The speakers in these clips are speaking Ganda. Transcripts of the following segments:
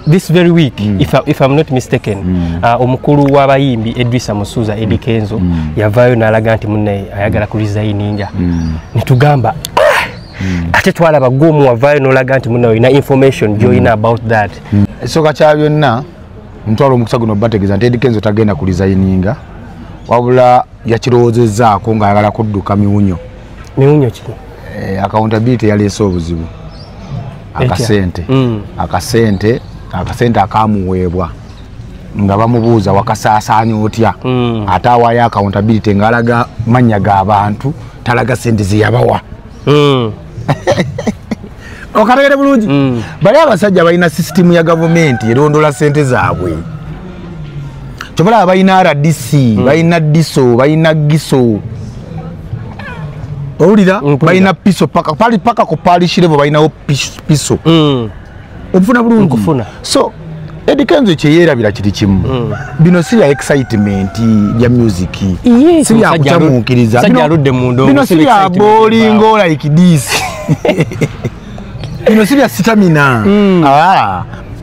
This very week, if I'm not mistaken, omukulu w'abayimbi Edrisa Musuuza, Eddy Kenzo, yavaayo n'alaga nti munne ayagala kuresigninga. Netugamba, ate twalaba gwomu wavaayo n'olaga nti munne olina information gy'olina about that. Ekisooka kya byonna, ntwala omukisa guno bategeeza nti Eddy Kenzo tagenda kuresigninga, wabula yakirowoozezzaako ng'ayagala kudduka miwunyo. Miwunyo ki? Accountability yaleese obuzibu. Akasente akasente akamuweebwa nga bamubuuza wakasaasaanya otya, ate awaayo accountability ng'alaga mannya g'abantu, talaga sente ze yabawa. Okategere bulungi? Bali abasajja balina sisitimu ya gavumenti erondola sente zaabwe. Kyobalaba balina RDC, balina DISO, balina GISO, owulira? Balina PISO paka ku parish level balinawo PISO. Onfuna bulungi? So Eddy Kenzo kyeyerabira kiri kimu, bino si bya excitement bya music, si bya kukyamuukiriza, bino si bya bolingo like this, bino si bya stamina,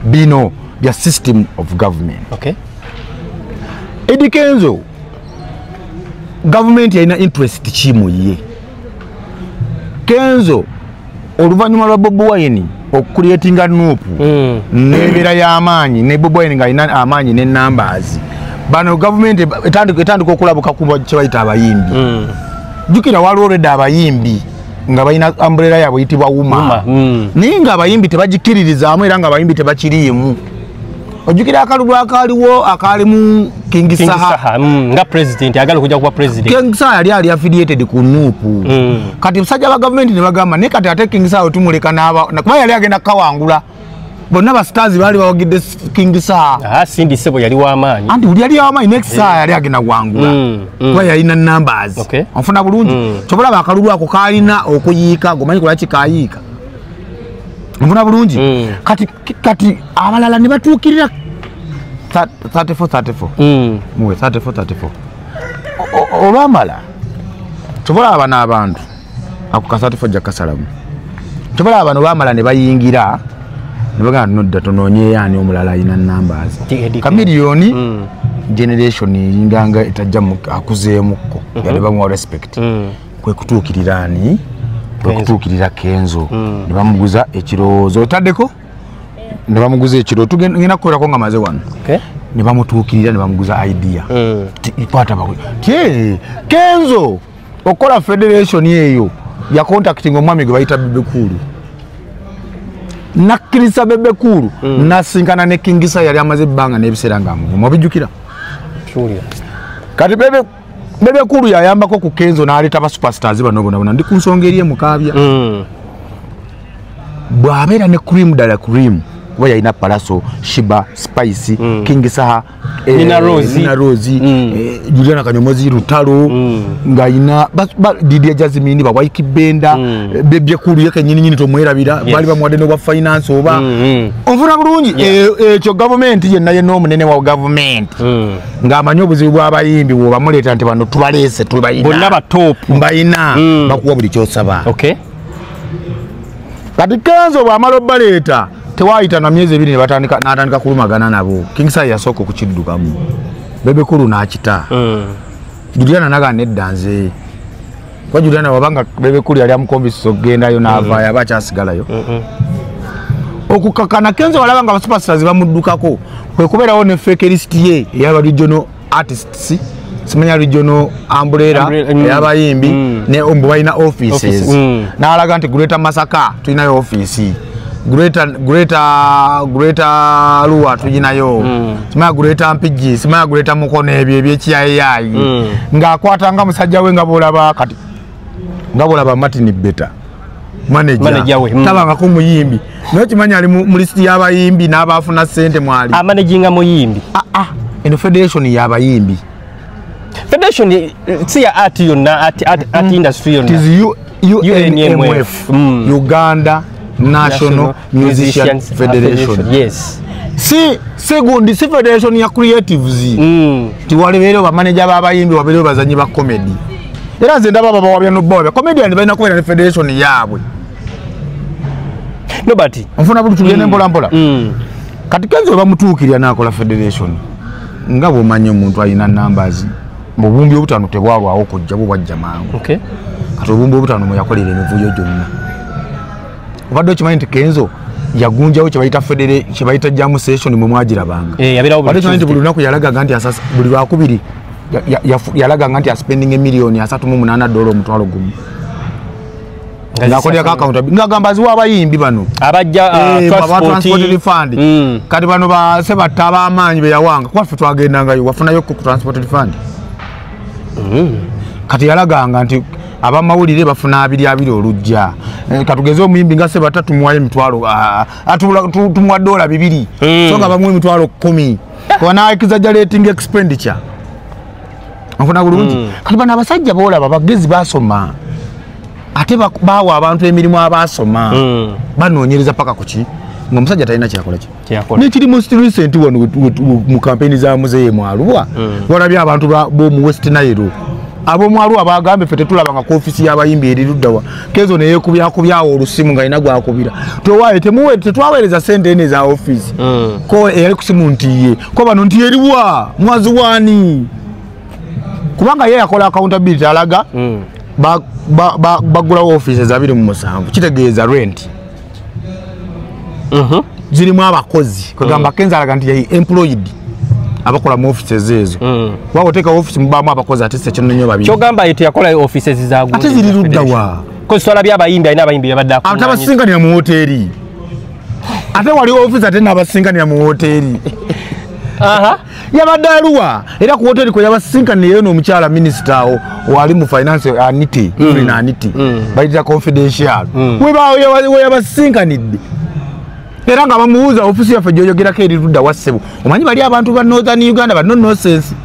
bino bya system of government. Eddy Kenzo, government yalina interest ki mu ye? Kenzo oluvannyuma lwa Bobi Wine okucreatinga NUP n'ebeera y'amaanyi, ne Bobi Wine ng'alina amaanyi ne numbers, bano gavumenti etandika okulabuka ku kye bayita abayimbi. Jjukira waliwo already abayimbi nga balina umbrella yaabwe eyitibwa UMA, naye ng'abayimbi tebagikkiririzaamu era ng'abayimbi tebakiriimu. Ojjukira akalulu akaaliwo akaalimu King Saha nga president ayagala okujja kuba president. King Saha yali ali affiliated ku NUP. Kati musajja wa gavumenti ne bagamba naye kati ate King Saha tumuleka n'aba, kuba yali agenda kawangula, bonna ba stars baali bawagidde King Saha. Cindy Sebo yali w'amaanyi. Anti buli yali w'amaanyi, next Saha yali agenda kuwangula kuba yalina numbers. Onfuna bulungi? Kyobalaba akalulu ako kaalina okuyiika, ng'omanyi kulwaki kayiika. Onfuna bulungi? Kati abalala ne batuukirira 34 34 muwe 34 34. Olwamala tobola bano abantu ako ka 34 jja kasalamu. Tobola bano bamala ne bayingira ne bagamba nodda tonoonye ani omulala alina numbers. Chameleone generation nganga etajja akuzeemukko, yali bamuwa respect. Kwe kutuukirira ani? Kwe kutuukirira Kenzo. Ne bamuguza ekirowoozo. Otaddeko? Ne bamuguza ekirowoozo. Tugenda kukolerako nga maze wano. Ne bamutuukirira ne bamuguza idea. Kwata bawe. Kenzo okola federation eyo ya contacting omwami gwe bayita Bebe Cool. Nakkiriza Bebe Cool nasinkana ne King Saha yali amaze ebbanga n'ebiseera ng'amuvuma. Obijjukira? Kati Bebe Cool yayambako ku Kenzo n'aleeta ba superstars bano bonna bonna. Ndi ku nsonga eri emukaabya. Bw'abeera ne Cream ddala Cream, kuba yalina Palaso, Shiba, Spice, King Saha, Nina Rosie, Juliana Kanyomozi, Lutalo, ng'alina Didier Jasmine, ba Ykee Benda, Bebe Cool ye kennyini nnyini tomwerabira, baali bamuwadde n'obwa finance oba. Onfuna bulungi? Ekyo gavumenti yenna yenna omunene wa gavumenti ng'amanyi obuzibu bw'abayimbi bw'obamuleeta nti bano tubaleese tubayina. Bonna ba top. Mbayina, bakuwa buli ky'osaba. Kati Kenzo bw'amala obbaleeta tewayita na myezi ebiri n'atandika kulumagana nabo. King Saha yasooka okukiddukamu, Bebe Cool n'akita. Juliana n'agamba nedda nze, kuba Juliana wabanga Bebe Cool yali amukonvinsa okugendayo n'avaayo, aba akyasigalayo. Okukakana Kenzo walaba nga abasupersitars bamuddukako, kwe kubeerawo ne fake list ye ey'aba regional artists, simanya regional umbrella ey'abayimbi, ne mbu balina offices. N'alaga nti Greater Masaka tulinayo office, Greater Arua tulinayo, simanya Greater Mpigi, simanya Greater Mukono, ebyo ebyekiyayiyayi. Ng'akwata nga musajja we nga bw'olaba kati, nga bw'olaba Martin Beta manager we tabangako muyimbi, naye kimanyi ali mu list y'abayimbi n'abaafuna ssente mwali. Amanaginga muyimbi. Eno federation y'abayimbi. Federation si ya art yonna, art industry yonna. It is UNMF, Uganda National Musicians Federation. Yes. Si segundi si federation ya creatives. Tiwalibeero ba manager b'abayimbi, wabeerewo bazanyi ba comedy. Era nze ndaba babawabya n'obbawabya. Comedian balina kubeera ne federation yaabwe. Nobody. Nfuna buli tugende mpola mpola. Kati Kenzo bamutuukirira n'akola federation nga bw'omanyi omuntu alina numbers mu buwumbi obutaano tebwalwawo kujja bwo bwajja mangu. Okay. Kati obuwumbi obutaano mwe yakolera emivuyo gyonna. Obadde okimanyi nti Kenzo yagunjawo kye bayita kye bayita jam session mwe mwagirabanga. Yabirawo buli nti buli lunaku yalagaga nti buli lwakubiri yalagaga nti aspending emiliyoni $38 omutwalo gumu. Ngakolera account ngagamba aziwa abayimbi bano abajja transport fund. Kati bano ba sebatta ab'amaanyi be yawanga kuba ffe twagendangayo wafunayo ku transport fund. Kati yalaganga nti abamawulire bafuna abiri abiri olujja. Katugeze omuyimbi nga sebatta tumuwayo emitwalo tumuwa $2 so nga bamuwa emitwalo 10 kuba exaggerating expenditure. Nfuna bulungi. Kati bano abasajja boolaba bagezi basoma ate bawa abantu emirimu abasoma banoonyereza paka kuki ng'omusajja talina kyakola ki nekiri most recent wano mu kampeni za muzeeyi Mwaluwa walabye abantu b'omu West Nile ab'omu Arua bagambe ffe tetulabanga ku ofiisi y'abayimbi eri luddawa. Kenzo ne yeekubyakubyawo olusimu nga alina gwakubira towaaye tetwaweereza sente ene za ofiisi ko eyali ku simu nti ye ko bano nti eriwa mwaziwaani kubanga ye yakola accountability alaga bagulawo offices 27 kitegeeza rent zirimu abakozi kugamba Kenzo alaga nti yali employed abakola mu offices ezo waba oteeka office mubaamu abakozi ate se kino nnyo babiri kyogamba ye teyakola offices za ate ziri luddawa kozi twalabye abayimbi alina abayimbi babadde ate abasinganira mu woteeri ate wali office ate n'abasinganira mu woteeri. Yabadde Arua era ku woteeri kwe yabasinkanira n'omukyala minisita wali mu finance Aniti Frina Aniti bayita confidential we yabasinkanidde era nga bamubuuza ofiisi yaffe gy'oyogerako eri ludda wa ssebo omanyi bali abantu ba Northern Uganda ba no nonsense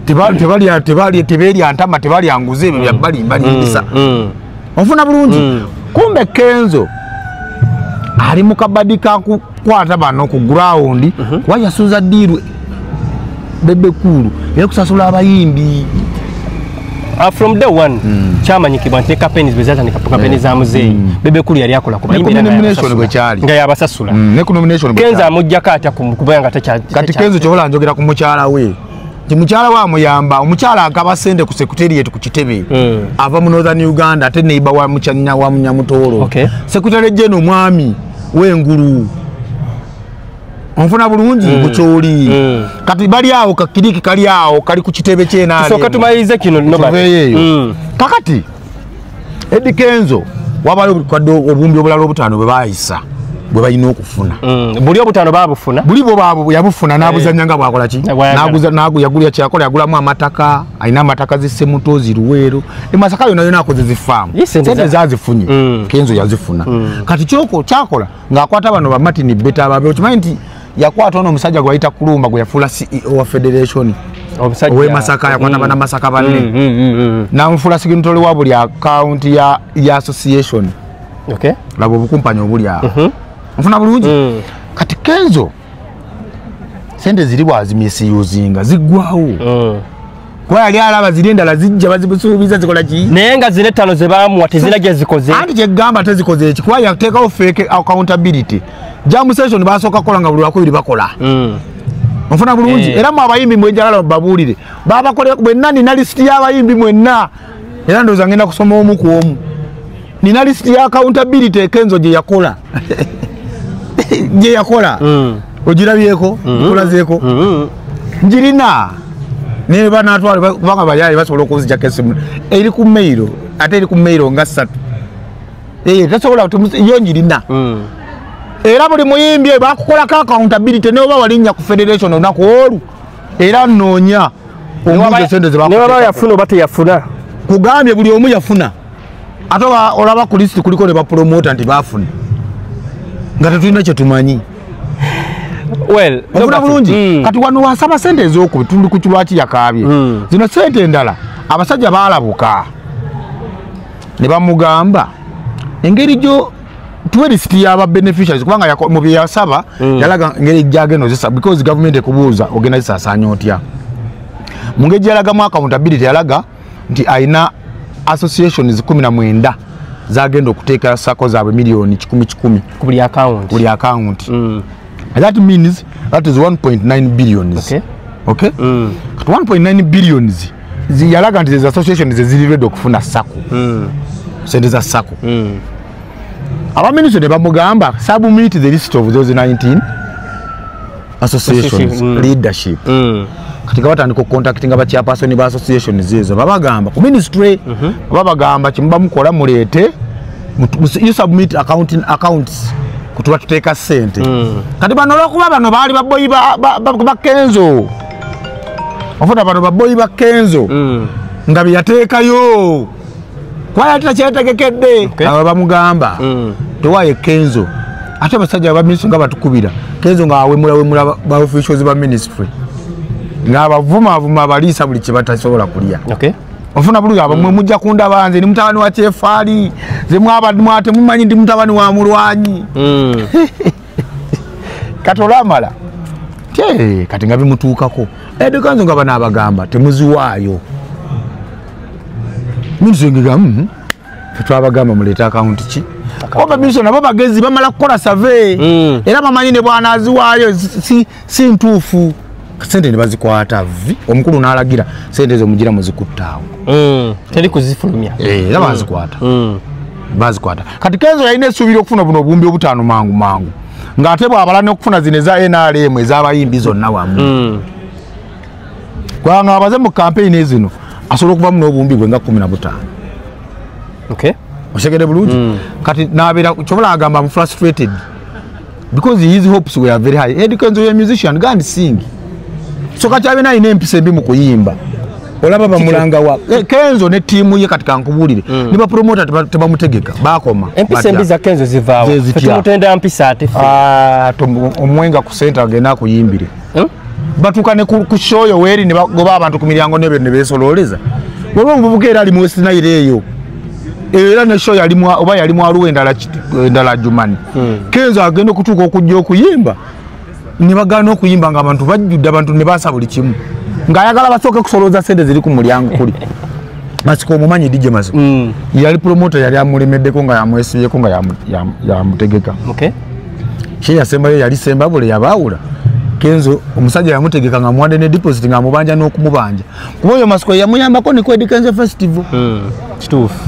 tebalya ntama tebalya nguzi ebyo bya bali mbalimbisa. Onfuna bulungi. Kumbe Kenzo ali mu kabadi ka kukwata bano ku ground kuba yasuza ddiiru Bebe Cool era kusasula abayimbi. From day one kyamanyikibwa nti campaigns bwe zatandika campaigns za muzeeyi Bebe Cool yali akola ku bayimbi nga yabasasula. Kenzo amuggyako atya kubanga kati Kenzo kyobola njogera ku mukyala we nti mukyala we amuyamba omukyala agaba ssente ku secretariat ku kitebe ava mu Northern Uganda ate neighbor wa mukyanya wa Munyamutoro. Secretary General omwami w'engulu onfuna bulungi bukyoli kati bali awo kakiriki kali awo kali ku kitebe ky'enaali tusooke tumalirize kino Nobert. Kakati Eddy Kenzo wabayo obuwumbi obulala obutaano bwe baayisa bwe balina okufuna. Buli obutaano baabufuna buli bwo baabwo yabufuna n'abuzannya nga bwakola ki yagulya kyakola yagulamu amataka alina amataka zissemuto ziruweero e Masaka yonna yonna akoze zifaamu sente zaazifunye Kenzo yazifuna. Kati kyakola ng'akwata bano ba Martin Beta ababe okimanyi nti yakwata ono omusajja gwe bayita Kulumba gwe yafuula CEO wa federation ow'e Masaka yakwata bannamasaka banne n'amufuula signatory wa buli account ya association. Laba obukumpanya obuli awo. Nfuna bulungi. Kati Kenzo sente ziri bwazimisusinga ziggwawo kuba yali alaba ziri endala zijja bazibusuubiza zikola ki naye nga zino ttaano ze baamuwa tezira gye zikoze anti kyegamba tezikoze eki kuba yateekawo fake accountability. Jam session basooka kukola nga buli lwakubiri bakola. Nfuna bulungi. Era mu abayimbi mwenjagala babuulire babakolera bwenna nina lisiti y'abayimbi mwenna era ndowooza ngenda kusoma omu ku omu nina lisiti ya accountability Kenzo gye yakola gye yakola ogirabyeko nkulazeeko njirina naye banaatwala kubanga bayaye basobola okunzijjako essimu eri ku mail ate eri ku mail nga 3 tasobola yo njirina. Era buli muyimbi bakukolako accountability ne oba walinnya ku federation olunaku olwo era nnoonya omuze sente ze bakuwa yafuna oba teyafuna kugambye buli omu yafuna ate olaba ku lisiti kuliko ne bapromota nti baafuna nga tetulina kye tumanyi. Well, ofuna bulungi. Kati wano wasaba sente ez'okubi tuli ku lwaki yakaabye zino sente endala abasajja baalabuka ne bamugamba engeri gyo tuwe lisiti y'aba beneficiaries kubanga mu bye yasaba yalaga engeri gy'agenda ozisa because government ekubuuza ogenda zisaasaanya otya. Mu ngeri gy'alagamu accountability yalaga nti alina associations 19 zagenda okuteeka sako zaabwe miliyoni 100 ku buli account. Buli account. That means that is 1.9 billions. Okay. Kati 1.9 billions yalaga nti association ziri ready okufuna SACCO. Sente za SACCO. Aba ministry ne bamugamba submit the list of those 19 associations leadership. Kati batandika contacting aba chairperson ba associations ezo babagamba ku ministry, babagamba kimuba mukola muleete, you submit accounting accounts kutuba tuteeka sente. Kati bano olwokuba bano baali baboyi ba Kenzo, ofuna bano baboyi ba Kenzo nga byeyateekayo kuba yali takyetegekedde. Abo bamugamba tewaye Kenzo, ate abasajja ba ministry nga batukubira Kenzo nga awemula ba officials ba ministry ng'abavuma abaliisa buli kye batasobola kulya. Ofuna bulungi abamwe mujja kundaba nze ndi mutabani wa Kyefaali, nze mwate mumanyi ndi mutabani wa mulwanyi. Kati olwamala kati nga bimutuukako Eddy Kenzo nga bano abagamba temuziwaayo. Ministry nga ffe twabagamba muleete akawunti ki oba ministry nabo bagezi bamala kukola survey era bamanyi ne bw'anaaziwaayo si ntuufu. Sente ne bazikwata vi omukulu n'alagira sente ezo mugira muzikuttaawo. Teri kuzifulumya. Era bazikwata. Bazikwata. Kati Kenzo yalina essuubi okufuna buno obuwumbi obutaano mangu mangu ng'ate bw'abala n'okufuna zino eza NRM ez'abayimbi zonna wamu. Kubanga abaze mu campaign zino asobola okuvamu n'obuwumbi bwe nga 15. Otegedde bulungi. Kati n'abeera kyobola agamba I'm frustrated because his hopes were very high. Eddy Kenzo ye musician, go and sing. So kati abena alina empisa embi mu kuyimba. Olaba bamulanga wa Kenzo ne ttiimu ye kati kankubuulire ne ba promoter tebamutegeka bakoma. Empisa embi za Kenzo zivaawo. Tumutenda mpisa ate ffe. Omwenga ku center agenda akuyimbire. Batuuka ne ku show yo weeri ne bagoba abantu ku miryango n'ebyo ne beesolooleza. Waliwo omuvubuka era ali mu West Nile eyo. Era ne show yali oba yali mu Arua endala Jumani. Kenzo agenda okutuuka okujja okuyimba. Ne bagaana okuyimba nga abantu bajjudde abantu ne baasa buli kimu. Ng'ayagala basooke kusolooza sente ziri ku mulyango kuli. Masiko omumanyi DJ Masiko. Yali promoter yali amulemeddeko nga yamwesibyeko nga yamutegeka. She yasembayo yali Sembabule yabaawula. Kenzo omusajja yamutegeka nga muwadde ne deposit nga amubanja n'okumubanja. Kuba oyo Masiko yamuyambako ne ku Eddy Kenzo Festival. Kituufu.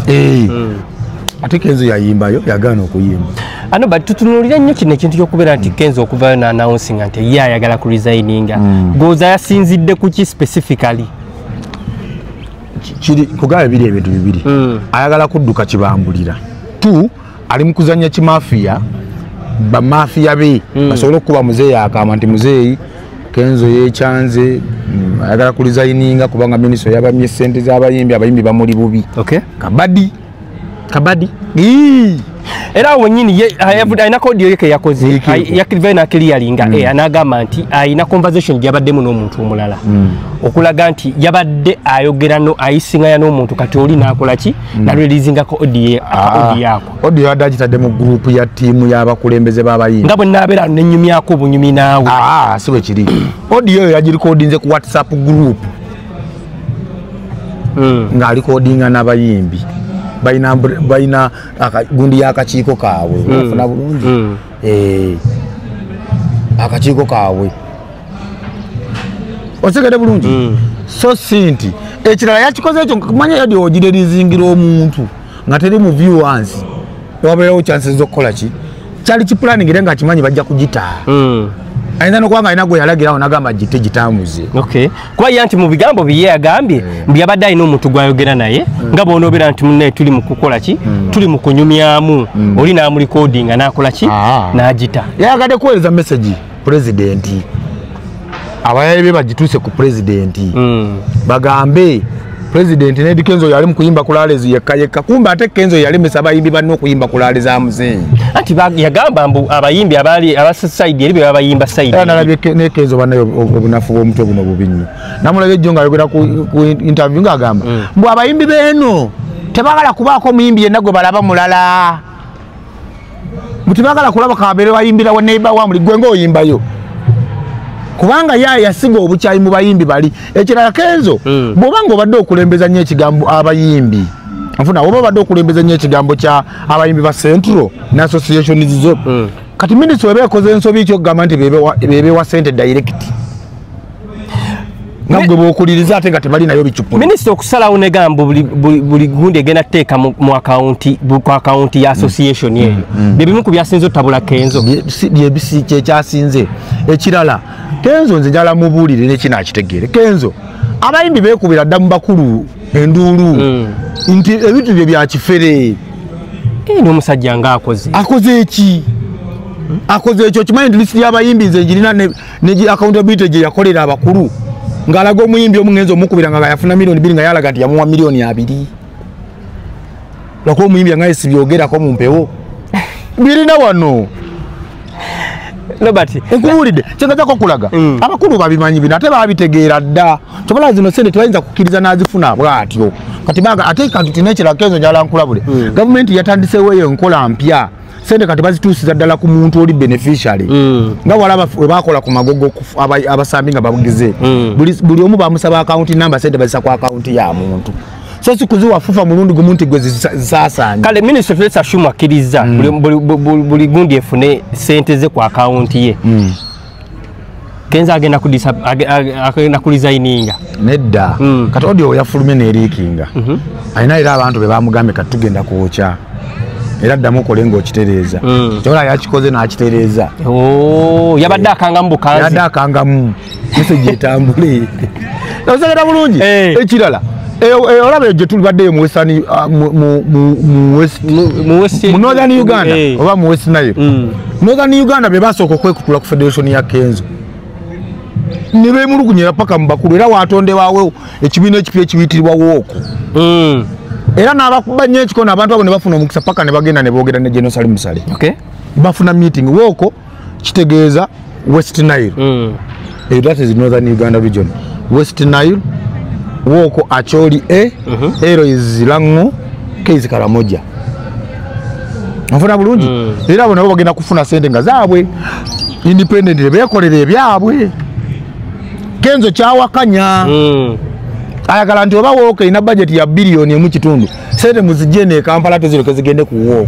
Ate Kenzo yayimbayo yagaana okuyimba. Ano but tutunuulira nnyo kino ekintu ky'okubeera nti Kenzo okuvayo n'announcinga nti ye ayagala ku resigninga. Goza yasinzidde ku ki specifically? Kiri kugaba biri ebintu bibiri. Ayagala kudduka kibambulira. 2 ali mu kuzannya kimafiya, bamafiya be basobole okuba muzeeyi akama nti muzeeyi Kenzo yekyanze ayagala ku resigninga kubanga ministry yabamye ssente z'abayimbi, abayimbi bamuli bubi. Kabadi. Kabadi. Era wenyini alina kodi yeke yakoze yakirivayo n'akiliyalinga anagamba nti alina conversation gyabaddemu n'omuntu omulala okulaga nti yabadde ayogera no ayisinganya n'omuntu kati oli n'akola ki n'areleasingako audio yako. Audio yadde agitadde mu group ya ttiimu y'abakulembeze b'abayimbi nga bwe naabeera nenyumyako obunyumi naawe. Si bwe kiri. Audio eyo yagirikodinze ku WhatsApp group ng'alikodinga n'abayimbi. Balina gundi y'akakiiko kaabwe. Ofuna bulungi. Akakiiko kaabwe. Otegedde bulungi. So si nti ekirala yakikoze ekyo kumanya yadi ogirerizingira omuntu nga teri mu viewers wabeerawo chances z'okukola ki kyali kiplanning era nga kimanyi bajja kugita. Ayinza n'okuba nga alina gwe yalagirawo n'agamba gite gitambuze. Kuba ye nti mu bigambo bye yagambye mbu yabadde alina omuntu gw'ayogera naye nga bw'onoobeera nti munnaye tuli mu kukola ki tuli mu kunyumyamu oli n'amulikodinga n'akola ki n'agita. Yayagadde kuweereza message pulezidenti abayaye be bagituuse ku pulezidenti bagambe pulezidenti ne Eddy Kenzo yali mu kuyimba ku laale yekka yekka, kumbe ate Kenzo yalemesa abayimbi banne okuyimba ku laale za muzeeyi. Anti yagamba mbu abayimbi abaali aba side eri be babayimba side. Era nalabye ne Kenzo bannaye obunafu bw'omutwe buno bubi nnyo. Namulabye jjo ng'ayogera ku interview ng'agamba mbu abayimbi beeno tebagala kubaako omuyimbi yenna gwe balaba mulala. Mbu tebagala kulaba kabeere bayimbira wa neighbor wa muli gwe ng'oyimbayo. Kubanga ye yasiga obukyayi mu bayimbi bali. Ekirala Kenzo bw'oba ng'obadde okulembeza nnyo ekigambo abayimbi nfuna oba obadde okulembeza nnyo ekigambo kya abayimbi ba Central ne association zo Kati minisitule weba ekoze ensobi kyokugamba nti bebewa sente direct nga gwe bw'okuliriza ate nga tebalinayo bicupuli. Minisita okusalawo negamba buli gundi egenda kuteeka mu akawunti ku akawunti ya association eyo bye bimu ku byasinze otabula Kenzo. Byebisi kyekyasinze. Ekirala Kenzo nze njala mubuulire nekino akitegeere. Kenzo abayimbi beekubira dda mu bakulu enduulu nti ebintu bye bya kifere. N'omusajja ng'akoze akoze eki? Akoze ekyo kimanyi nti lisiti y'abayimbi nze ngirina ne accountability gye yakolera abakulu ng'alaga omuyimbi omugenzi omukubira nga yafuna 2 million nga yalaga nti yamuwa 2 million. Lwakuba omuyimbi nga sibyogerako mu mpewo birina wano. Robert, nkubuulidde kyengezako okulaga abakulu babimanyi bino ate babitegeera dda. Kyobala zino sente tebayinza kukkiriza n'azifuna bw'atyo. Kati baga ate kantu tinekira Kenzo njala nkulabule. Gavumenti yatandisewo eyo enkola mpya, sente kati bazituusiza ddala ku muntu oli beneficiary. Nga walaba we bakola ku Magogo abasambi nga babugize buli omu bamusaba akawunti namba, sente bazisa ku akawunti ya muntu, so si kuziwa FUFA mulundi gumu nti gwe zisaasaanye. Kale minisita Felix Ashumu akkiriza buli gundi efune sente ze ku akawunti ye. Kenzo agenda agenda kuresigninga? Nedda. Kati audio yafulumye neeriikinga alina era abantu be bamugambye kati tugenda kwokya era ddamu okole ng'okitereeza. Kyobola yakikoze n'akitereeza. Oh, yabadde akangamu bukanzi. Yabadde akangamu message etambule osegera bulungi. Ekirala olaba gye tulibaddeyo mu western mu west mu mu northern Uganda oba mu West Nile. Northern Uganda be basooka okwekutula ku federation ya Kenzo ne beemulugunyira paka mu bakulu, era watondebwawo ekibiina ekipya ekiyitirirwa WOOKO. Era n'abakuba nnyo ekikono abantu abo ne bafuna omukisa paka ne bagenda ne boogera ne General Salim Saleh. Bafuna meeting. WOOKO kitegeeza West Nile. That is Northern Uganda region, West Nile, WOOKO Acholi A, L is Lango, K is Karamoja. Nfuna bulungi? Era abo nabo bagenda kufuna sente nga zaabwe independent beekolera ebyabwe. Kenzo kyawakanya. Ayagala nti oba WOOKO erina budget ya 1.5 billion, sente muzijje ne Kampala tezireke zigende ku WOOKO.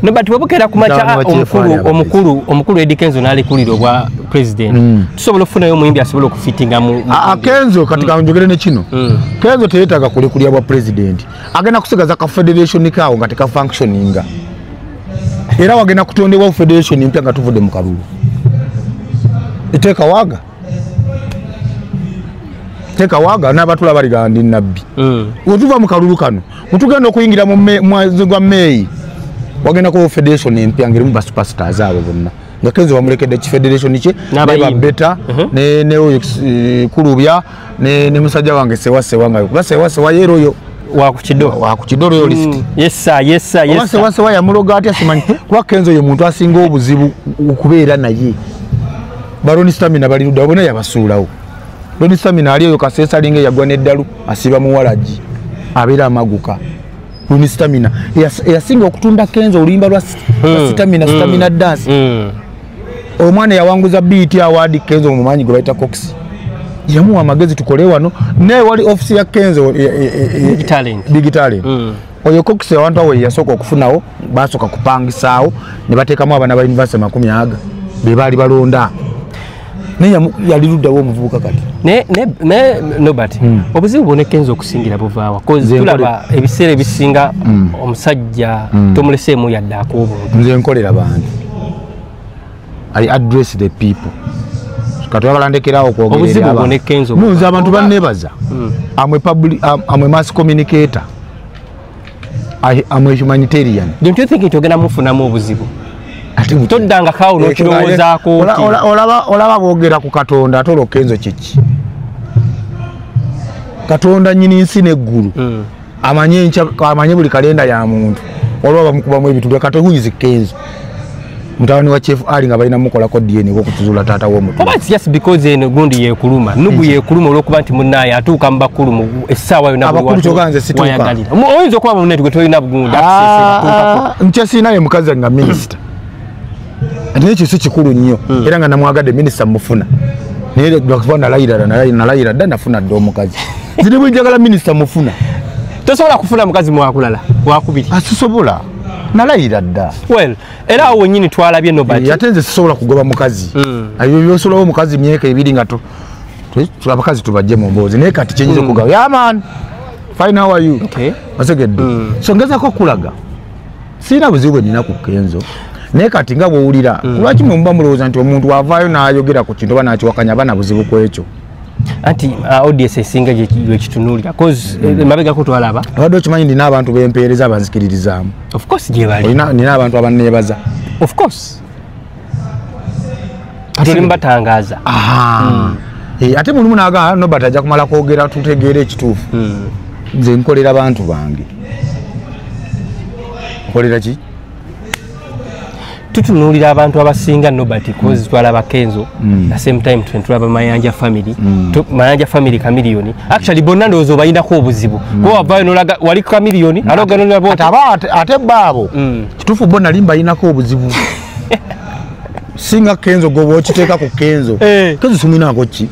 No, but webukera ku makya Mutaano wa omukulu omukulu Eddy Kenzo n'alekulira obwa president, tusobola okufunayo omuyimbi asobola okufitinga mu Aa, Kenzo kati kanjogere ne kino. Kenzo teyeetaaga kulekulira bwa president, agenda kusigaza ka federation kaawo nga tekafunctioninga, era wagenda kutondebwawo federation mpya nga tuvudde mu kalulu. Eteeka waaga teeka waaga n'abatula baligaa ndi nabbi. Wetuva mu kalulu kano wetugenda okuyingira mu mwezi gwa Meeyi, wagenda kuba federation empya ngerimu ba superstars abo bonna nga Kenzo bamulekedde ki federation kye N'abayimbi. Beta ne oyo Kulubya ne musajja wange Sewa Sewa, nga kuba Sewa Sewa yero oyo wa ku Kido. Wa ku Kido oyo list. Yes sir, yes sir. Oba Yes sir. Sewa Sewa yamuloga atya simanyi, kuba Kenzo ye muntu asinga obuzibu okubeera naye. Baroni Stamina bali ludda bonna yabasuulawo. Roni Stamina ali eyo Kaseesa alinga eyagwa n'eddalu, asiba muwalagi abeera amaguka. Roni Stamina eyasinga okutunda Kenzo oluyimba lwa Stamina, Stamina dance. Omwana yawanguza BET Award Kenzo mumanyi gwe bayita Cox yamuwa amagezi tukole wano naye wali ofisi ya Kenzo Big Talent. Big Talent. Oyo Cox abantu awo yasooka okufunawo, basooka kupangisaawo ne bateekamu abaana ba university 20 be baali balonda, naye yali luddawo omuvubuka kati. Ne Nobert, obuzibu bwona Kenzo okusingira buvaawa? 'Cause Nze tulaba ebiseera ebisinga omusajja tomuleseemu yadde ak'obuntu. Nze nkolera bantu, I address the people. Kati oyagala ndekerawo okwogera eri Obuzibu abantu. bwona Kenzo No, nze abantu banneebaza. I'm a mass communicator. I'm a humanitarian. Don't you think nti ogenda mufunamu obuzibu? Ate Toddangako awo n'okirowoozaako nti Olaba boogera ku Katonda, ate olwo Kenzo kiki? Katonda nnyini nsi n'eggulu amanye enkya, amanye buli kalenda ya muntu, olwa bamukubamu ebitulya. Kati who is Kenzo? Mutabani wa Chief Ali nga balina mukolako DNA okutuzuula taata w'omutu. Oba it's just because eno gundi yekuluma nugu yekuluma olwokuba nti munnaye atuuka mu bakulu mu essaawa yonna buli Abakulu watu kyokka nze situuka. wayagalira. Oyinza okuba munne gwe tolina bugundi access ebatuukako. Nkyesiinaye mukazi nga minisita, ate ekyo si kikulu nnyo, era nga namwagadde minisita mufuna, naye lwakuba nalayira dda, nafuna dda omukazi ziri bwe njagala minisita mufuna. Tosobola kufuna mukazi mwakulala wakubiri? Asisobola. Nalayira dda. Well, era awo wennyini twalabye Nobert. Ate nze sisobola kugoba mukazi. Ebyo byosolawo omukazi myaka ebiri nga abakazi tubajje mu mboozi, naye kati kyenyinza okugamba, yeah man, fine, how are you? Okay. Osegedde. So ngezaako okulaga sirina buzibu bwe nnina ku Kenzo, naye kati nga bw'owulira, lwaki mwe muba mulowooza nti omuntu avaayo n'ayogera ku kintu oba n'akiwakanya aba na buzibu ku ekyo? Anti audience esinga gyekitunuulira, cause mabegako twalaba. Obadde okimanyi nina abantu bempeereza abanzikiririzaamu? Of course gye bali. Nina abantu abanneebaza. Of course. Kati oli mubatangaaza. Ate mulimu n'agamba Nobert ajja kumala kwogera tutegeere ekituufu. Nze nkolera bantu bange. Nkolera ki? Tutunuulira abantu abasinga Nobert, cause twalaba Kenzo, the same time tulaba Mayanja family, Mayanja family Chameleone. Actually bonna ndowooza obayinako obuzibu. Kuba wavaayo n'olaga wali Chameleone, aloga n'olaba oti. Ate baabo kituufu bo nali mbayinako obuzibu. Singa Kenzo gwoba okiteeka ku Kenzo. Kenzo simulinako ki?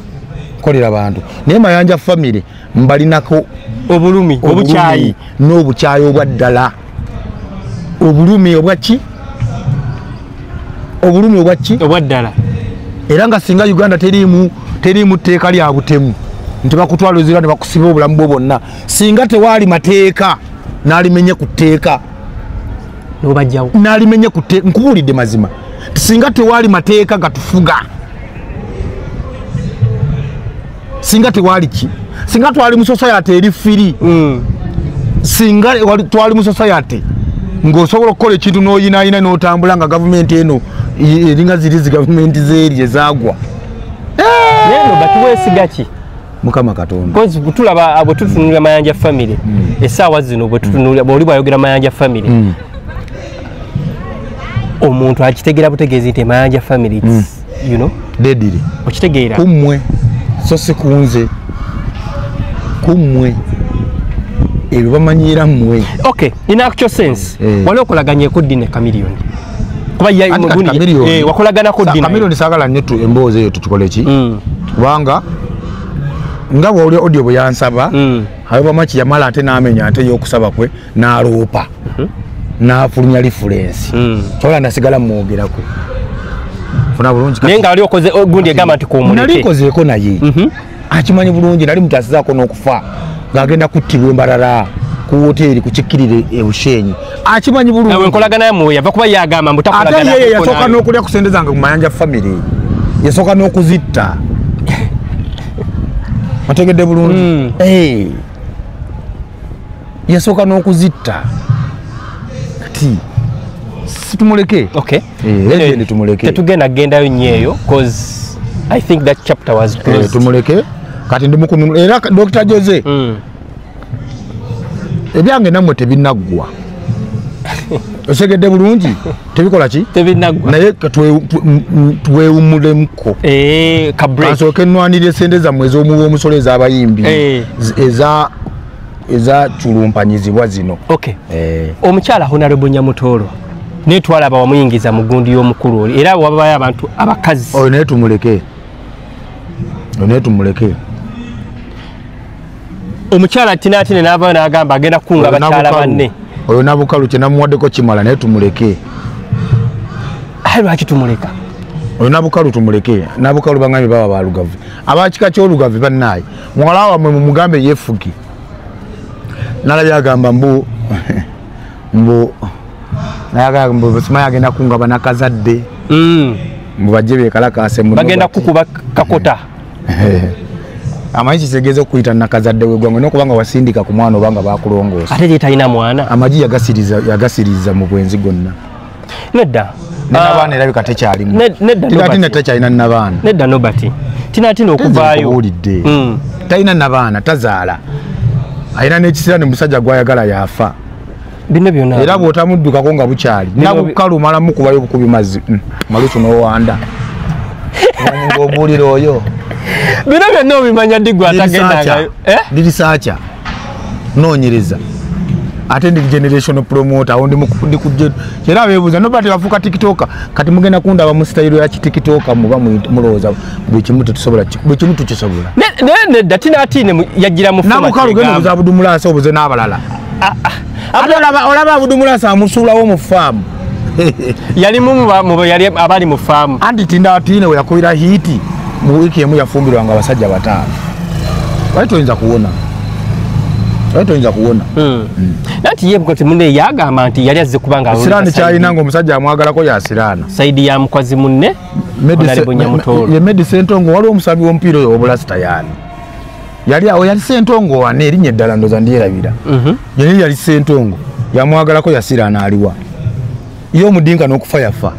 Nkolera bantu. Naye Mayanja family mbalinako obulumi, obukyayi n'obukyayi obwa ddala. Obulumi obwa ki? Obulumi obwa ki? Obwa ddala. Era nga singa Uganda teriimu tteeka lya butemu nti bakutwala ozira ne bakusiba obulamu bwo bwonna, singa tewaali mateeka n'alimenye ku tteeka n'obajjawo, n'alimenye ku tteeka. Nkubuulidde mazima, singa tewaali mateeka gatufuga, singa tewaali ki, singa twali mu society eri free, singa twali mu society ng'osobola okukola ekintu n'oyinaayina n'otambula nga gavumenti eno eringa ziri zi gavumenti z'eri ezaagwa. Naye Nobert weesiga ki? Mukama Katonda. Because tulaba bwe tutunuulira Mayanja family, essaawa zino bwe tutunuulira, bw'oli bw'ayogera Mayanja family, omuntu akitegeera butegeezi nti Mayanja family, you know, dedire. Okitegeera. Kummwe, so si kunze. Kummwe. Ebyo bamanyiira mmwe. Okay, in actual sense, wali okolaganyeko ddi ne Chameleone? Kuba ye wakolaganako ddi naye? Chameleone saagala nnyo emboozi eyo tukikole ki? Kubanga nga bw'oli audio bwe yansaba, however much yamala ate n'amenya ate y'okusaba kwe n'aloopa, n'afulumya reference. Ky'ola nasigala mmwogerako. Funa bulungi. Naye nga wali okoze gundi egamba nti koomuleke. Nali nkozeeko naye. Akimanyi bulungi, nali mutaasizaako n'okufa. Ng'agenda kuttibwa embalala ku woteeri ku kikkirire e Bushenyi. Akimanyi bulungi. Nawe nkolagana yammwe yava kuba yagamba mbu takolagana. Ate ye yasooka n'okulya ku ssente zange ku Mayanja family. Yasooka n'okuzitta. Otegedde bulungi. Yasooka n'okuzitta. Kati situmuleke. Okay. Legend tumuleke. Tetugenda kugendayo nnyo eyo cause I think that chapter was closed. Tumuleke. Kati ndi mukununula era Dr. Jose. Ebyange nammwe tebinaggwa. Osegedde bulungi tebikola ki? Tebinaggwa. Naye twewummulemuko. Ka break. Kasooke nnwanirire essente zammwe ez'omuwa omusolo ez'abayimbi. Eza kulumpanyizibwa zino. Okay. Omukyala Honorable Nyamutoro naye twalaba wamuyingiza mu gundi y'omukulu oli, era wabayo abantu abakazi. Oyo naye tumuleke. Oyo naye tumuleke. Omukyala Tina n'avaayo n'agamba agenda kukunga abakyala banne. Oyo Nabukalu kye namuwaddeko kimala, naye tumuleke. Aye lwaki tumuleka? Oyo Nabukalu tumuleke. Nabukalu bangambye baba balugavu. Abakika ky'olugavu bannaaye. Muwala wammwe mumugambe yeefuge. Nalabye agamba mbu mbu simanyi agenda kunga bannakazadde. Mbu bajje beekalakaase mu Bagenda kukuba kakota. Amanyi kitegeeza okuyita nakazadde w'eggwanga n'okubanga wasindika ku mwana obanga bakulongoosa. Ate ye talina mwana. Amagi yagasiriza mu bwenzi gonna. Nedda. N'abaana erabika tekyalimu. Nedda Nobert. Tekyalina n'abaana. Nedda Nobert. Tina okuvaayo. Talina n'abaana, tazaala. Alina n'ekisiraani musajja gw'ayagala yafa. Bino byonna. Era bw'otamuddukako nga bukyali. Nabukalu omala mukubayo obukubi mazzi. Malusu n'owanda. Ng'obuulira oyo. Bino byonna obimanya ddi gwe atagendangayo? Ndi researcher. Nnoonyereza. Ate ndi generational promoter, awo ndi ku era beebuuza Nobert wafuuka TikToker, kati mugenda kundaba mu style ya TikToker muba mulowooza buli kimu tetusobola, buli kimu tukisobola. Nedda Tina Atine yajjira mu Nabukalu genda obuza Abdumulasa obuze n'abalala. Ate olaba Abudumulasa amusuulawo mu faamu. Yali mu yali abali mu faamu. Anti Tindatine we yakubira hiiti mu wiiki emu yafumbirwanga abasajja 5. Wali toyinza kuwona. Wali toyinza kuwona. Nanti ye bukati munne yagamba nti yali azze kubanga Siraani kyalina ng'omusajja amwagalako yasiraana. Saidi ya mukwazi munne ye Medi Sentongo waliwo omusambi w'omupiira oyo obulasita yaani. Yali awo yali Sentongo wane erinnya eddala ndowooza ndyerabira. Yali yali Sentongo yamwagalako yasiraana aliwa. Ye omudinka n'okufa yafa.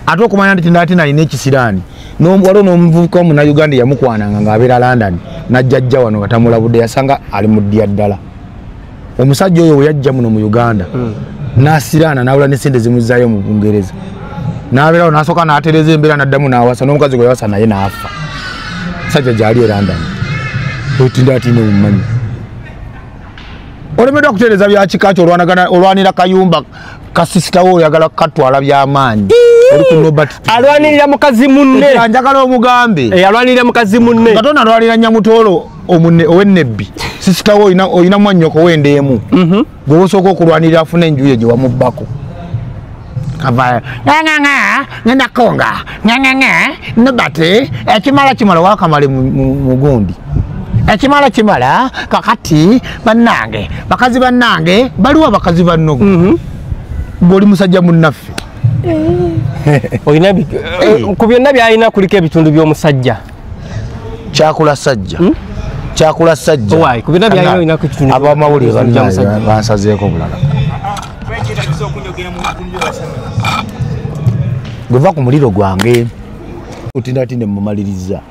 Ate okumanya nti Tindatine alina ekisiraani. Waliwo n'omuvubuka omunnayuganda yamukwananga ng'abeera London n'ajjajja wano nga tamulabudde yasanga ali mu ddya ddala. Omusajja oyo we yajja muno mu Uganda n'asiraana n'awula ne ssente zimuzzaayo mu Bungereza. N'abeerawo n'asooka n'atereeza embeera n'addamu n'awasa n'omukazi gwe yawasa naye n'afa. Musajja gy'ali e London. Tindatine mumanyi. Olemeddwa kutereeza bya kika kyo olwanira kayumba kasisita wo oyagala kukatwala by'amaanyi. Alwanirira mukazi munne. Njagala omugambe. Alwanirira mukazi munne. Katonda alwanirira Nyamutoolo ow'ennebbi. Sisita wo oyina mwannyoko w'endeemu. Gwe osooka okulwanirira afune enju ye gye wamubbako. Kavaayo. Ngenda konga. Nobert ekimala kimala wakamale mu gundi. Ekimala kimala kakati bannange bakazi bannange baliwo abakazi banno. Ng'oli musajja munnaffe. Olina ku byonna by'alina kuliko ebitundu by'omusajja. Kyakula sajja. Kyakula sajja. Owaayi ku byonna by'alina olina ku kitundu. Abamawulire bansazeeko bulala. Guva ku muliro gwange. Tindatine mumaliriza.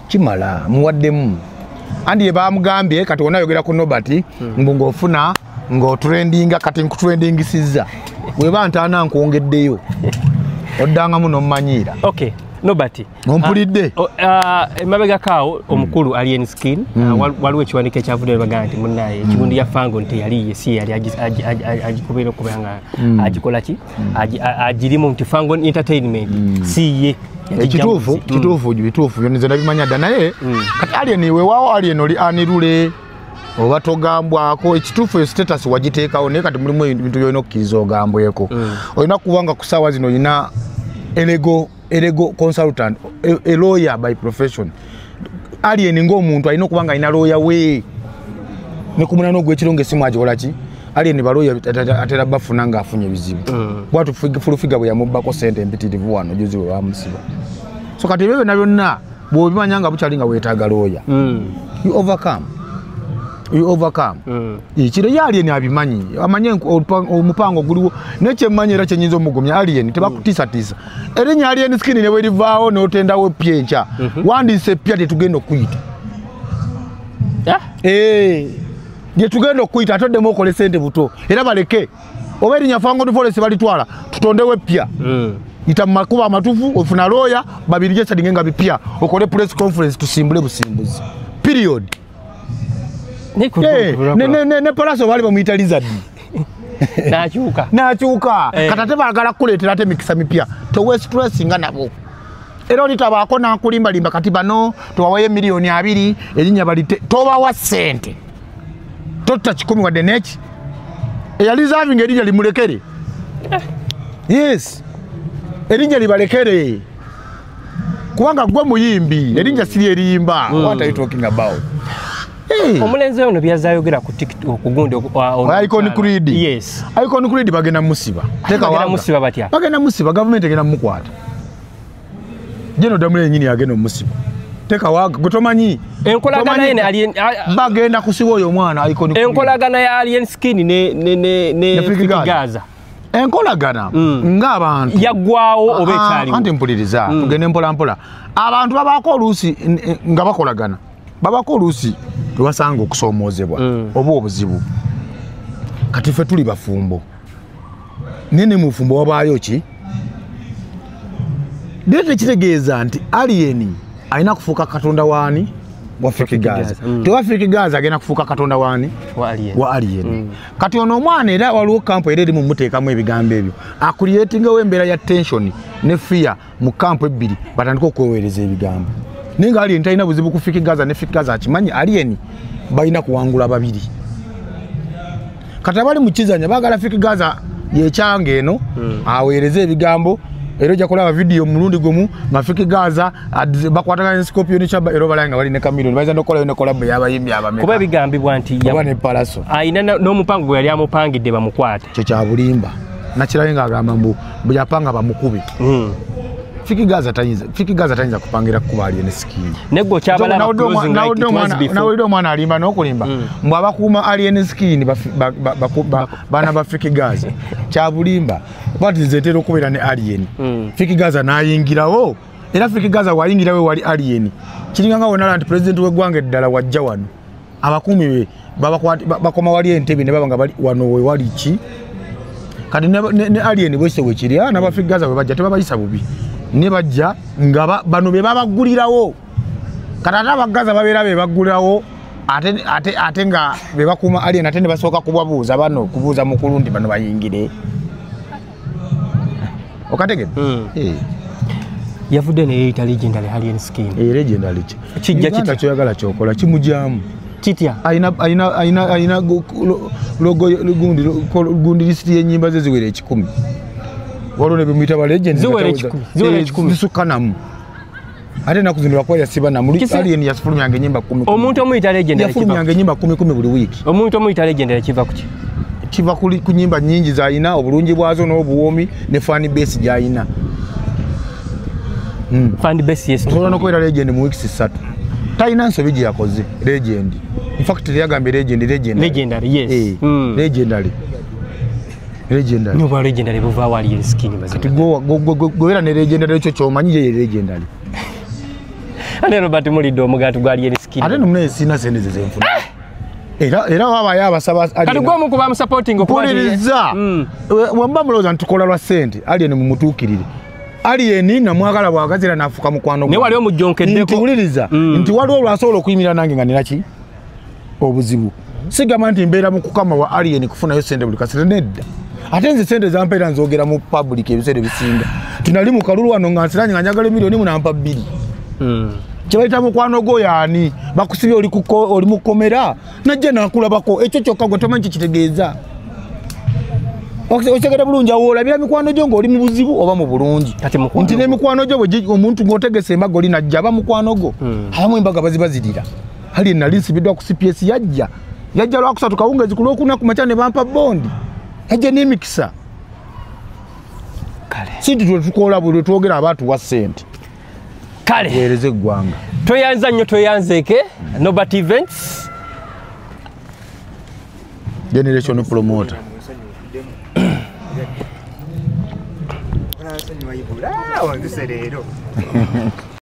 Kimala muwaddemu. Andi ye bamugambye kati wonna ayogera ku Nobert mbu ng'ofuna ng'otrendinga kati nkutrendingisizza. Weba ntaana nkwongeddeyo. Oddangamu n'ommanyiira. Okay, Nobert. Ompulidde? Emabega kaawo omukulu Alien Skin waliwo ekiwandiiko ekyavuddeyo bagamba nti munnaye ekigundu ya Fango nti yali ye si yali agikubeera okubeera nga agikola ki? Agirimu nti Fango Entertainment si ye. Ekituufu, kituufu, bituufu byonna nze nabimanya dda naye kati Alien weewaawo Alien oli anirule oba togambwako ekituufu status wagiteekawo naye kati mulimu ebintu by'olina okukkiriza ogambweko. Olina kuba nga ku ssaawa zino olina a legal consultant, a lawyer by profession. Alien ng'omuntu alina okuba nga alina lawyer we. Ne ku munaana ogw'ekiro ng'essimu agikola ki? Alien balooya atera bafuna ng'afunye ebizibu. Bw'atyo Fulufiga bwe yamubbako ssente empitirivu wano juzi bwe bamusiba. So kati ebyo byonna byonna bw'obimanya nga bukyali nga weetaaga lawyer. You overcome. You overcome. Ekiro ye Alien abimanyi. Amanye omupango guliwo naye kyemmanyi era kyenyinza omugumya Alien tebakutiisatiisa. Erinnya Alien Skin ne bwe livaawo n'otendawo eppya enkya. Wandiise eppya tetugenda okuyita. Gye tugenda okuyita ate oddemu okole ssente buto. Era baleke. Oba erinnya Fango Forest balitwala tutondewo eppya. Yita mu makubo amatuufu ofuna lawyer babirye sadinge nga bipya okole press conference tusimbule busimbuzi. Period. Ne Palaso bali bamuyita Lizard. N'akyuka. N'akyuka. Kati ate baagala kukuleetera ate emikisa mipya. Towe stress nga nabo. Era olitabaako n'akulimbalimba kati bano tubawayo miliyoni 2 erinnya balite tobawa ssente. Totta 10 wadde n'eki. Eyali reserving erinnya limulekere. Yes. Erinnya libalekere. Kubanga gwe muyimbi erinnya siri eriyimba. What are you talking about? Omulenzi ono byazayogera ku TikTok kugundi Icon Creed. Yes. Icon Creed bagenda musiba. Teka wanga. Musiba batya. Bagenda musiba government egenda mukwata. Jeno damule yenyini agenda musiba. Teka wanga gotomanyi. Enkolagana yene Alien bagenda kusiba oyo omwana Icon Creed. Enkolagana ya Alien Skin ne Gaza. Enkolagana ng'abantu yaggwawo oba ekyaliwo. Anti mpuliriza tugende mpola mpola. Abantu babaako oluusi nga bakolagana. Babako oluusi lwasanga okusoomoozebwa oba obuzibu. Kati ffe tuli bafumbo. Nene mu bufumbo wabaayo ki? Naye tekitegeeza nti Alien alina kufuuka katonda waani? Wa Fik Gaza. Tewa Fik Gaza agenda kufuuka katonda waani? Wa Alien. Kati ono omwana era waliwo kampu era erimu muteekamu ebigambo ebyo. Akuliyetingawo embeera ya tension ne fear mu kampu ebbiri batandika okweweereza ebigambo. Naye nga Alien talina buzibu ku Fik Gaza ne Fik Gaza akimanyi Alien balina kuwangula babiri. Kati abali mu kizanya baagala Fik Gaza yekyange eno aweereze ebigambo era ojja kulaba vidiyo mulundi gumu nga Fik Gaza bakwatagana ne Scorpion Chaba era obalanga bali ne Chameleone bayinza n'okukolayo ne collab y'abayimbi abameka. Kuba bigambibwa nti oba ne Palaso ayina n'omupango gwe yali amupangidde bamukwate. Kyo kya bulimba. Nakirayo ng'agamba mbu yapanga bamukube. Fik Gaza tayinza kupangira kuba Alien Skin. Neggo kyabalaba closing like it was before. Nawulidde omwana alimba n'okulimba mbu abakuuma Alien Skin baana ba Fik Gaza. Kya bulimba. But nze ntera okubeera ne Alien. Fik Gaza n'ayingirawo. Era Fik Gaza wayingirawo wali Alien. Kiringa nga wonala nti president w'eggwanga eddala wajja wano. Abakuumi be bakoma wali entebe ne baba nga bali wano we wali ki. Kati ne Alien bwese bwe kiri n'aba Fik Gaza bwe bajja tebabayisa bubi. Ne bajja nga bano be babaggulirawo. Kati ate abagaza babeera be baggulirawo ate nga be bakuuma Alien ate ne basooka kubabuuza bano kubuuza mukulu nti bano bayingire. Okategedde? Yavudde ne yeeyita legendary Alien Skin. Legendary ki? Kijja kitya? Kyoyagala kyokola kimugyamu. Kitya? Ayina logo gundi lisiti y'ennyimba ze ziwera 1,000. Waliwo ne bemuyita ba legend ziwera 1,000 zisukka namu. Ate ennaku zino lwakuba yasiba namu. Alien yafulumyanga ennyimba 10. Omuntu omuyita legendary yafulumyanga ennyimba 10 buli wiiki. Omuntu omuyita legendary kiva ku ki? Kiva ku nnyimba nnyingi z'alina, obulungi bwazo n'obuwoomi ne fan base gy'alina. Fan base yes. Osobola n'okubeera legend mu weeks 3. Talina nsobi gye yakoze legend. In fact teyagambye legend. Legendary yes. Legendary. Legendary. N'obwa legendary buva wa Alien Skin mazima. Kati gobeera ne legendary ekyo ky'omanyi ye legendary. Ate Robert Mulidde omugaati gwa Alien Skin. Ate nno munaye sirina ssente ze zenfuna. Era wabayo abasaba Kati gwe omu ku bamusupporting okuwuliriza. Wemba mulowooza nti tukola lwa ssente, Alien mumutuukirire. Alien namwagala bwagazi era n'afuuka mukwano gwange. Naye wali omujjonkeddeko. Nti wuliriza nti waliwo lw'asobola okuyimirira nange nga nina ki? Obuzibu. Sigamba nti mbeera mu kukama wa Alien kufunayo ssente buli kaseera nedda. Ate nze ssente zampa era nzogera mu public ebiseera ebisinga. Tunali mu kalulu wano nga nsiranye nga njagala emiliyoni 8 2. Kye bayita mukwano gwo yaani bakusibye oli mu kkomera najja nakulabako ekyo kyokka gwe tomanyi kikitegeeza. Okitegedde bulungi awo olabira mikwano gyo ng'oli mu buzibu oba mu bulungi. Nti n'emikwano gyo omuntu ng'otegese embaga oli najja aba mukwano gwo. Abamu embaga bazibazirira. Alien nali nsibiddwa ku CPS yajja. Yajja lwakusatu kawungeezi ku Lwokuna ku makya ne bampa bondi. Yajja n'emikisa. Kale. Si nti tukola buli twogera abaatuwa ssente. Kale. Weereze eggwanga. Tweyanza nnyo tweyanzeeke. Nobert Events. Generation promoter.